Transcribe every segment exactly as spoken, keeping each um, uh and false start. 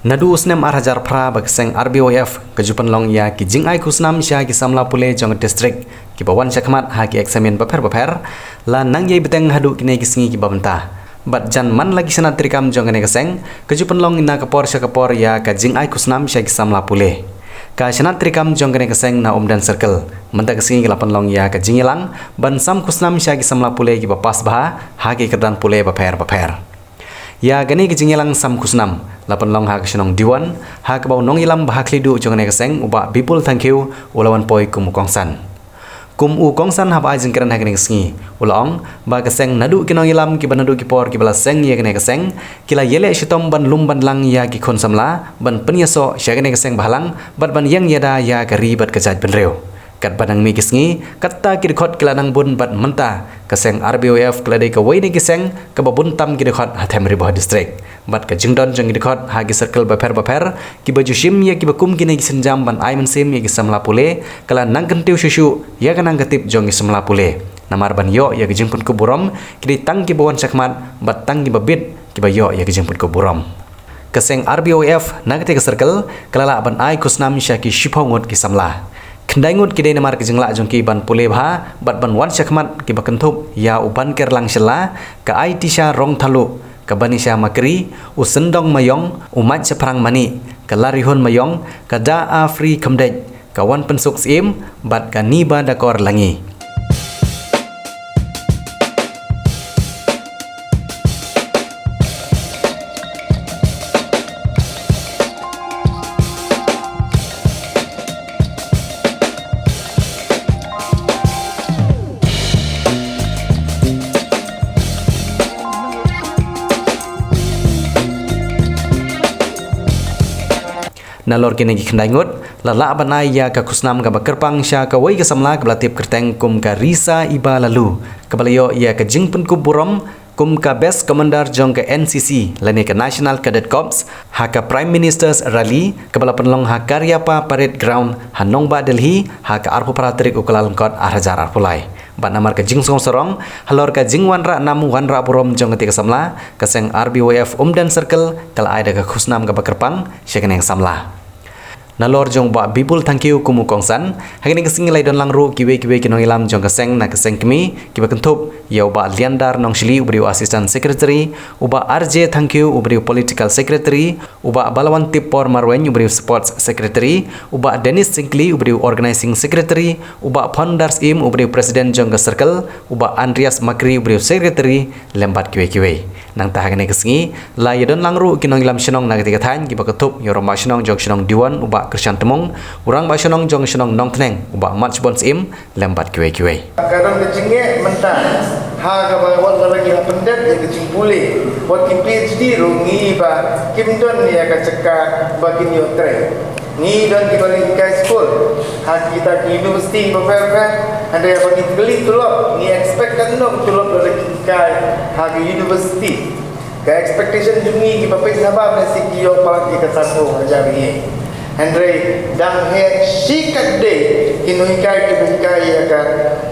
Naduh u snem ar hajar phra ba ka seng R B Y F ka ju pynlong ïa ki jingai khusnam sha ki samla pule jong ka district kiba wan shakhmat ha ki eksamin bapher bapher, la nang ïai bteng haduh kine ki sngi kiba mynta. Bad jan man la ki shnat treikam jong kane ka seng ka ju pynlong na ka por sha ka por ïa ka jingai khusnam sha ki samla pule. Ka shnat treikam jong kane ka seng na Umden Circle mynta ka sngi ka la pynlong ïa ka jingïalang ban sam khusnam sha ki samla pule kiba pass bha ha ki kyrdan pule bapher bapher. Ïa kane ka jingïalang sam khusnam la pynlong ha ka shnong Diwan, ha kaba u nongïalam ba ha khlieh duh jong kane ka seng u Bah Bipul Thangkhiew u la wan poi kum u kongsan. Kum u kongsan haba ai jingkren ha kane ka sngi u la ong ba ka seng naduh ki nongïalam kiba naduh ki por kiba la seng ïa kane ka seng ki la ïaleh shitom ban lum ban lang ïa ki khun samla ban pynïasoh sha kane ka seng bhalang bad ban ïeng ïada ïa ka ri bad ka jaitbynriew. Katba nang mih ki sngi, katta ki dkhot ki la nang bun bad mynta ka seng R B Y F ka la dei kawei na ki seng kaba bun tam ki dkhot ha them Ri Bhoi District. Bad ka jingdon jong ki dkhot ha ki circle bapher bapher kiba ju shim ïa kiba kum kine ki sienjam ban ai mynsiem ïa ki samla pule ka la nang kyntiew shuh shuh ïa ka nang ka tip jong ki samla pule. Namar ban ïoh ïa ka jingpynkup burom ki dei tang kiba wan shakhmat bad tang kiba bit kiba ïoh ïa ka jingpynkup burom. Ka seng R B Y F na kata ka circle ka la lah ban ai khusnam sha ki shiphew ngut ki samla. Khyndai ngut ki dei namar ka jinglah jong ki ban pule bha bad ban wan shakhmat kiba kynthup ïa u Banker Langshella, ka Aitisha Rongthaluh, ka Banisha Makri, u Syndong Mayong, u Mait Shaphrang Manih, ka Larihun Mayong, ka Da Afri Khymdeit, ka Wanpynsuk Syiem bad ka Niba Dakor Langi. Nalor kine ki khyndai ngut la lah ban ai ïa ka khusnam kaba kyrpang sha kawei ka samla kaba la tip kyrteng kum ka Risa Iba Lalu, kaba la ïoh ïa ka jingpynkup burom kum ka Best Commander jong ka N C C lane ka National Cadet Corps ha ka Prime Minister's Rally kaba la pynlong ha Cariappa Parade Ground ha Nongbah Delhi ha ka arphew phra tarik u Kyllalyngkot ar hajar arphew lai. Bad namar ka jingsngewsarong halor ka jingwanrah nam wanrah burom jong kata ka samla, ka seng R B Y F Umden Circle ka la ai da ka khusnam kaba kyrpang sha kane ka samla. Nalor jong u Bah Bipul Thangkhiew kum u kongsan, ha kane ka sngi la ïadon lang ruh kiwei kiwei ki nongïalam jong ka seng na ka seng kmie kiba kynthup ïa u Bah Liandar Nongshili uba dei u Assistant Secretary, u Bah R J Thangkhiew uba dei u Political Secretary, u Bah Balawantip Por Marwein uba dei u Sports Secretary, u Bah Dennis Syngkli uba dei u Organising Secretary, u Bah Phondar Syiem uba dei u President jong ka Circle, u Bah Andreas Makri uba dei u Secretary, lem bad kiwei kiwei. Nangta ha kane ka sngi la ïadon lang ruh ki nongïalam shnong na kata ka thaiñ kiba kynthup ïa u Rangbah Shnong jong shnong Diwan u Bah Kyrshan Tmung, u Rangbah Shnong jong shnong Nongthneng u Bah Matchbon Syiem, lem bad kiwei kiwei. Ka don ka jingeh mynta ha kaba wat la ngi la pyndet ïa ka jingpule, wat ki P H D ruh ngi ba kim don ïa ka jaka ba kin ïoh trei. Ngi don kiba leit hikai skul ha kita ki university bapher bapher, hynrei haba ngi kylli tulop, ngi expect katno ka tulop lada ngi hikai ha ki university. Ka expectation jong ngi kiba peit haba ngi shu ïoh palat ïa ka sanphew hajar ïing. Hynrei dang heh shi katdei ki nonghikai kiba hikai ïa ka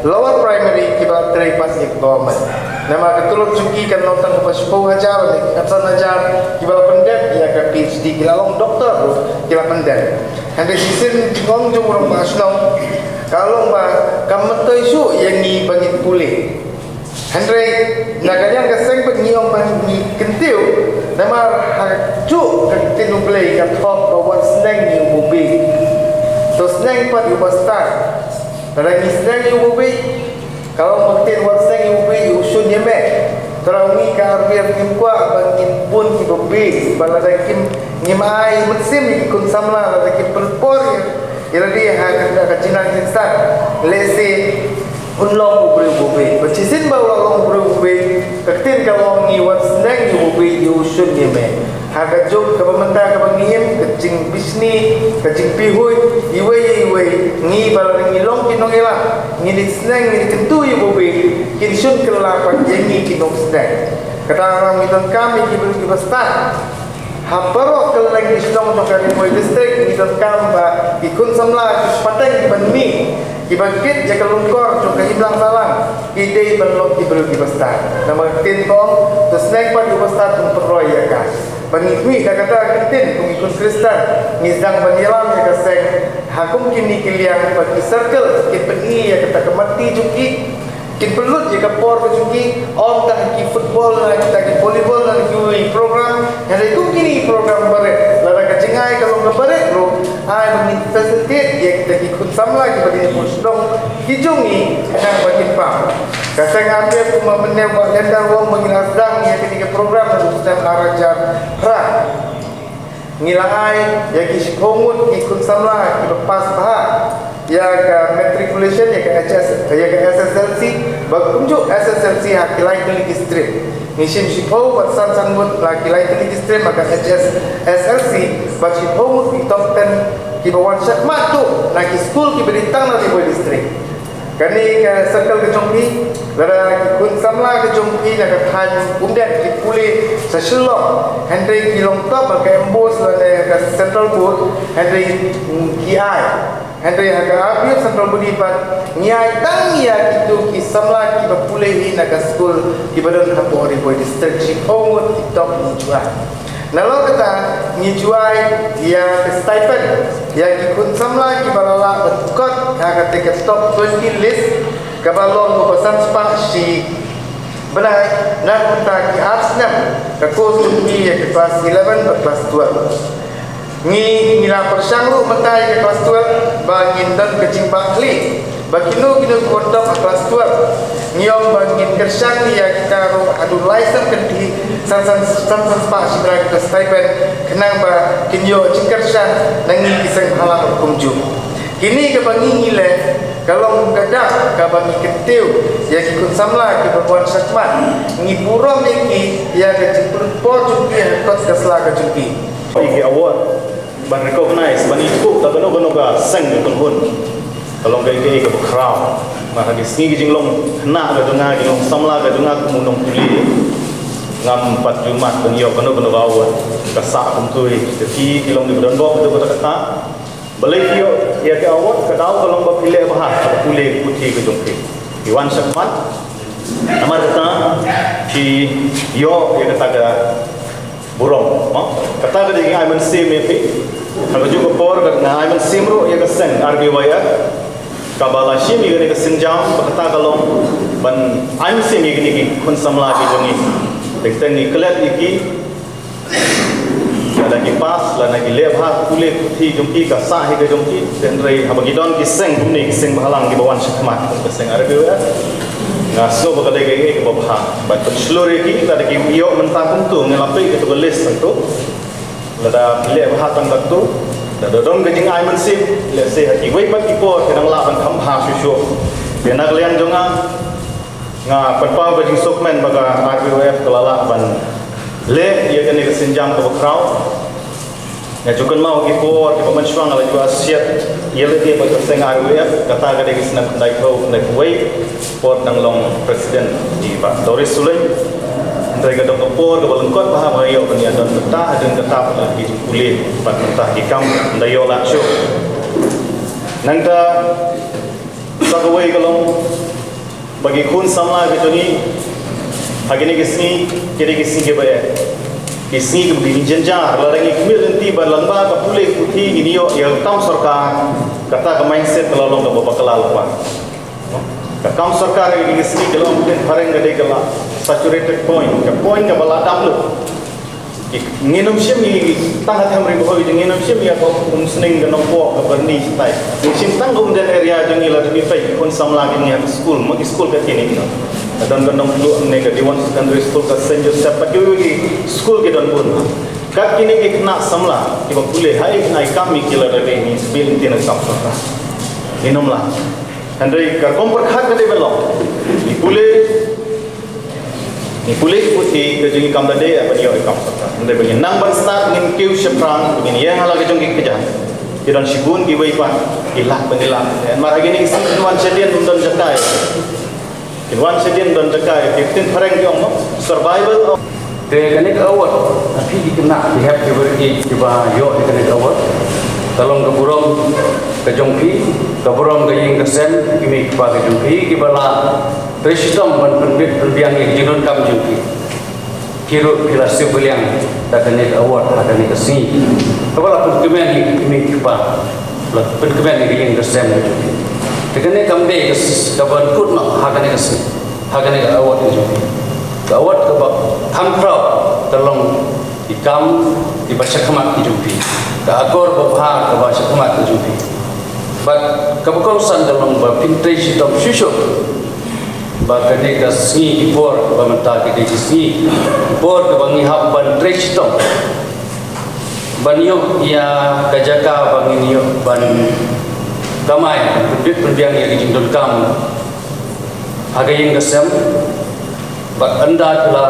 lower primary kiba trei pat ïa ka government. Namar ka tulop jong ki kan long tang ba shiphew hajar ne khatsan hajar kiba la pyndet ïa ka P H D, ki la long doctor ruh ki la pyndet. Hynrei shisien jingong jong u rangbah shnong ka long ba kam myntoi shuh ïa ngi ba ngin pule. Hynrei na ka liang ka seng pat ngi ong ba ngi kyntiew, namar ha kajuh ka ktien U Blei ka thoh ba wat sneng ïa u babieit, to sneng pat ïa u bastad. Lada ngi sneng ïa u babieit, ka long ba ktien wat sneng ïa u babieit ïa u shun ïa me. Te ngi ka R B Y F ngim kwah ba ngin bun ki babieit, ba lada kim, ngim ai mynsiem ïa ki khun samla lada kim pynpor ïa ïa lade ha ka, ka jingnang jingstad. Lehse un long u briew u babieit. Bad shisien ba u la long u briew u babieit, ka ktien ka long ngi wat sneng ïa u babieit ïa u shun ïa me. Ha kajuh kaba mynta kaba ngi im, ka jingbishni, ka jingpihuid, iwei ïa iwei, ngi ba lada ngi long ki nongïalam, ngi leit sneng, ngi leit kyntu ïa u babieit, kin shun kylla pat ïa ngi ki nongsneng. Kata ngi donkam ïa ki briew kiba stad. Ha baroh kylleng ki shnong jong ka Ri Bhoi District ngi donkam ba ki khun samla ki pateng ki ban mih, ki ban kit ïa ka longkor jong ka imlang sahlang, ki dei ban long ki briew kiba stad. Namar ka ktien ka ong, to sneng pat ïa u bastad un pynroi ïa ka. Ban ïa kata ka ktien kum ki khun Khristan, ngi sdang ban ïalam ïa ka seng ha kum kine ki liang, ba ki circle kin pyni ïa kata ka mati jong ki, kin pynlut ïa ka por ka jong ki, ym tang ki football ne kita ki volleyball ne kiwei program, hynrei kum kine ki program barit, lada ka jingai ka long ka barit ruh, ai ba ngin facilitate ïa kita ki khun samla kiba dei na pdeng shnong ki jong ngi, khnang ba kin pang. Ka seng R B F kumba mynne ba Lenda u ong ba ngi la sdang ïa kine ki program naduh u snem ar hajar phra. Ngi la ai ïa ki shiphew ngut ki khun samla kiba pass bha ïa ka matriculation, ïa ka H S, ïa ka S S L C, bad kumjuh S S L C ha ki lai tylli ki stream. Ngi shim shiphew bad san san ngut la ki lai tylli ki stream ha ka H S S L C, bad shiphew ngut ki top ten kiba wan shakhmat ruh na ki skul kiba dei tang na Ri Bhoi District. Kane ka circle ka jong phi, lada ki khun samla ka jong phi na ka thaiñ Umden ki pule sha Shillong, hynrei ki long top ha ka MBOSE lane ka Central Board, hynrei, mm, ki ai. Hynrei ha ka R B F Central Body pat ngi ai tang ïa kito ki samla kiba pule hi na ka skul kiba don hapoh Ri Bhoi District, shiphew ngut ki top ngi ju ai. Nalor kata ngi ju ai ïa ka stipend ïa ki khun samla kiba la lah ban kot ha kata ka top twenty list, kaba long kaba san spah shi bnai na ka bynta ki ar snem ka course jong ki ïa ki class eleven bad class twelve. Ngi, ngi la pyrshang ruh mynta ïa ka class twelve ba ngin don ka jingbakla ba kino kino ki wan top ha class twelve. Ngi ong ba ngin kyrshan ïa kita ruh haduh lai snem kynthih, san san, san san spah shi bnai ka stipend, khnang ba kin ïoh jingkyrshan na ngi ki seng bhalang ruh kumjuh. Kine kaba ngi, ngi leh ka long ka dak kaba ngi kyntiew ïa ki khun samla kiba wan shakhmat. Ngi burom ïa ki ïa ka jingpynlut por jong ki ha kot ka sla ka jong ki. Ïa ki award ban recognize, ban ithuh da kano kano ka seng ka kynhun, ka long kaei kaei kaba khraw. Namar ha ki sngi ki jinglong khynnah ka jong nga, ki long samla ka jong nga kum u nongpule, ngam pat ju mad ban ïoh kano kano ka award. Ka sah kumto hi, te phi ki long kiba donbok ïa kato kata ka sah. Balei phi ïoh ïa ka award? Ka daw ka long ba phi leh bha ha ka pule puthi ka jong phi. Phi wan shakhmat, namar kata phi ïoh ïa kata ka burom, mo? Kata ka dei ka ai mynsiem ïa phi. Ha kajuh ka por ka nga ai mynsiem ruh ïa ka seng R B Y F kaba la shim ïa kane ka sienjam, ba kata ka long ban ai mynsiem ïa kine ki khun samla ki jong ngi. Teng teng ngi klet ïa ki, lada ki pass, lada ki leh bha ka pule puthi jong ki, ka sah hi ka jong ki. Hynrei haba ki don ki seng kumne, ki seng bhalang kiba wan shakhmat, ka seng R B Y F, nga sngew ba ka dei kaei kaei kaba bha. Bad pynshlur ïa ki, lada ki ïoh mynta kumto, ngi la peit kato ka list hangto. Lada ki leh bha tang katto, lada don ka jingai mynsiem, lehse ha kiwei pat ki por ki dang lah ban kham bha shuh shuh. Te na ka liang jong nga, nga pynpaw ka jingsngewkmen ba ka R B Y F ka la lah ban leh ïa kane ka sienjam kaba khraw. Nga ju kynmaw ki por kiba mynshuwa nga la ju ïa siat ïa lade bad ka seng R B Y F, kata ka dei ka snem khyndai phew khyndai phew wei, por dang long president i Bah Doris Sulein. Hynrei ka dei ka por kaba lyngkot bha ba nga ïoh ban ïa don mynta, hadien kata pat la ki pule bad mynta ki kam ym da ïoh lah shuh. Nangta sa kawei ka long ba ki khun samla ki jong ngi ha kine ki sngi, ki dei ki sngi kiba eh, ki sngi kiba ki jynjar. Lada ngi khmih lynti ba lyngba ka pule puthi ngin ïoh ïa ka kam sorkar, kata ka mindset ka la long kaba bakla lypa. Ka kam sorkar ha kine ki sngi ka long, ka phareng ka dei ka la saturated point, ka point kaba la dap lut. Ki, ngin ym shim ïa, tang ha them Ri Bhoi jong ngi, ngin ym shim ïa ka Umsning, ka Nongpoh, ka Byrni shatai. Ngin shim tang ka Umden area jong ngi. Lada phi peit ki khun samla ki ngi ha ki skul, ma ki skul ka kine kino. Ka don ka Nongtluh ne, ka Dewan Secondary School, ka Saint Joseph, bad kiwei ki skul ki don bun. Kat kine ki khynnah samla kiba pule, haei kin ai kam ïa ki lada dei ngin sa pynlong ïa ka kam sorkar? Ngin ym lah. Hynrei ka rukom pyrkhat ka dei ban long, ngi pule, ngi pule ki puthi ka jong ngi, kam da dei ban ïoh ïa ka kam sorkar. Hynrei ba ngin nang ban stad, ngin kiew shaphrang, ngin ïeng ha la ka jong ki kjat. Ki don shibun kiwei pat ki lak ban ïalap. Namar ha kine ki sngi kin wan shadien ym don jaka ïa ki. Kin wan shadien ym don jaka ïa ki. Ktien phareng ki ong, mo, survival of. Te kane ka award, ha phi ki khynnah, ki hep ki barit kiba ïoh ïa kane ka award, ka long ka burom ka jong phi, ka burom ka ïing ka sem, ki kmie ki kpa ka jong phi kiba la trei shitom ban pynbit pynbiang ïa ka jingdonkam jong phi. Hi ruh phi la siew pynliang da kane ka award ha kane ka sngi. Kaba la pynkmen ïa ki kmie ki kpa, la pynkmen ïa ka ïing ka sem. Te kane kam dei ka s-, kaba kut noh ha kane ka sngi, ha kane ka award ka jong phi. Ka award kaba kham khraw ka long ki kam kiba shakhmat ki jong phi, ka akor babha kaba shakhmat ki jong phi. Bad kaba kongsan ka long ba phin trei shitom shuh shuh ba kane ka sngi ki por ba mynta ka dei ka sngi ki por kaba ngi hap ban trei shitom ban ïoh ïa ka jaka ba ngin ïoh ban kamai, ban pynbit pynbiang ïa ka jingdonkam ha ka ïing ka sem. Bad ynda phi la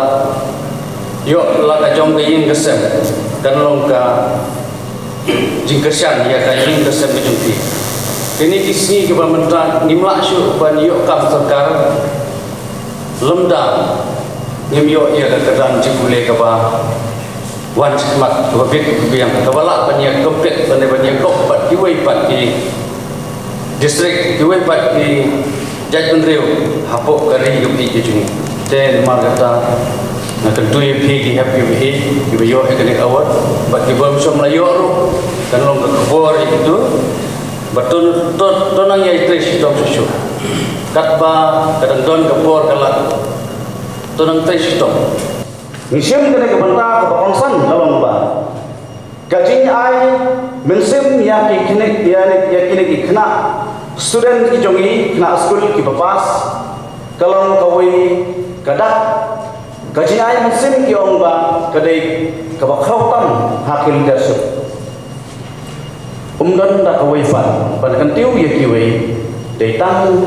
ïoh la ka jong ka ïing ka sem, kan long ka jingkyrshan ïa ka ïing ka sem ka jong phi. Kine ki sngi kiba mynta ngim lah shuh ban ïoh kam sorkar, lymda ngim ïoh ïa ka kyrdan jingpule kaba wan shakhmat, kaba bit kaba biang, kaba lah ban ïa compete, ban ïa, ban ïa kop bad kiwei pat ki district, kiwei pat ki jaitbynriew hapoh ka ri ka ri ka jong ngi. Te namar kata nga kyntu ïa phi ki hep kiba ïeit kiba ïoh ïa kane ka award, bad kiba ym shym la ïoh ruh, kan long ka khubor ïa kito ba to, to, to nang ïai trei shitom shuh shuh. Katba ka dang don ka por ka lad, to nang trei shitom. Ngi shim kane ka bynta kaba kongsan ka long ba ka jingai mynsiem ïa ki kine, ïa, ïa kine ki khynnah student ki jong ngi, khynnah skul kiba pass, ka long kawei ka dak. Ka jingai mynsiem ki ong ba ka dei kaba khraw tam ha ki leadership. Um don da kawei pat ban kyntiew ïa kiwei, dei tang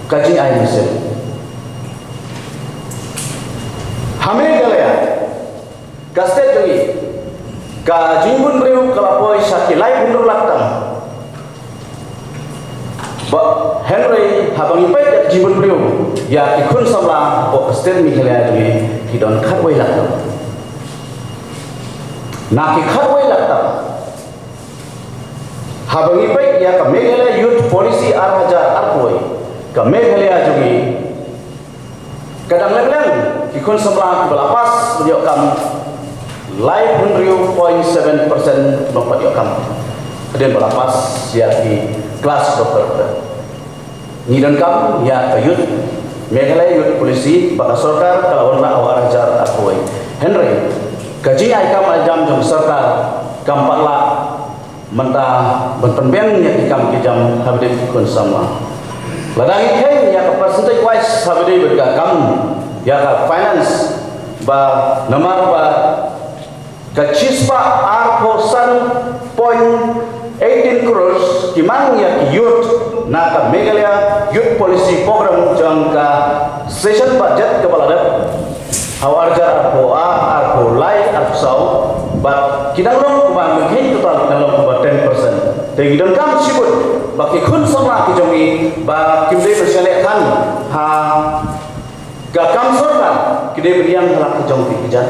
ka jingai mynsiem. Ha Meghalaya, ka state jong ngi, ka jingbun briew ka la poi sha ki lai hynriew lak tam. Ba hynrei haba ngi peit ïa ka jingbun briew ïa ki khun samla hapoh ka state Meghalaya jong ngi, ki don khatwei lak tam. Na ki khatwei lak tam, haba ngi peit ïa ka Meghalaya Youth Policy ar hajar arphew, ka Meghalaya jong ngi ka dang leng leng ki khun samla kiba la pass ban ïoh kam lai hynriew point seven percent ba pat ïoh kam. Hadien ba la pass ïa ki klas ba pher pher. Ngi donkam ïa ka Youth, Meghalaya Youth Policy ba ka sorkar ka la wanrah ha u ar hajar arphew. Hynrei ka jingai kam ai jam jong ka sorkar kam pat lah mynta ban pynbiang ïa ki kam ki jam haba dei ki khun samla. Lada ngi kheiñ ïa ka percentage wise haba dei bad ka kam ïa ka finance ba namar ba ka shispah arphew san point eighteen crores ki mang ïa ki youth na ka Meghalaya Youth Policy Program jong ka session budget kaba la dep ha u ar hajar arphew ar, arphew lai, arphew saw, bad ki dang long kumba mynta total ki dang long kumba ten percent. Te ngi donkam shibun ba ki khun samla ki jong ngi ba kim dei ban shah leh than ha ka kam sorkar, ki dei ban ïeng ha la ka jong ki kjat.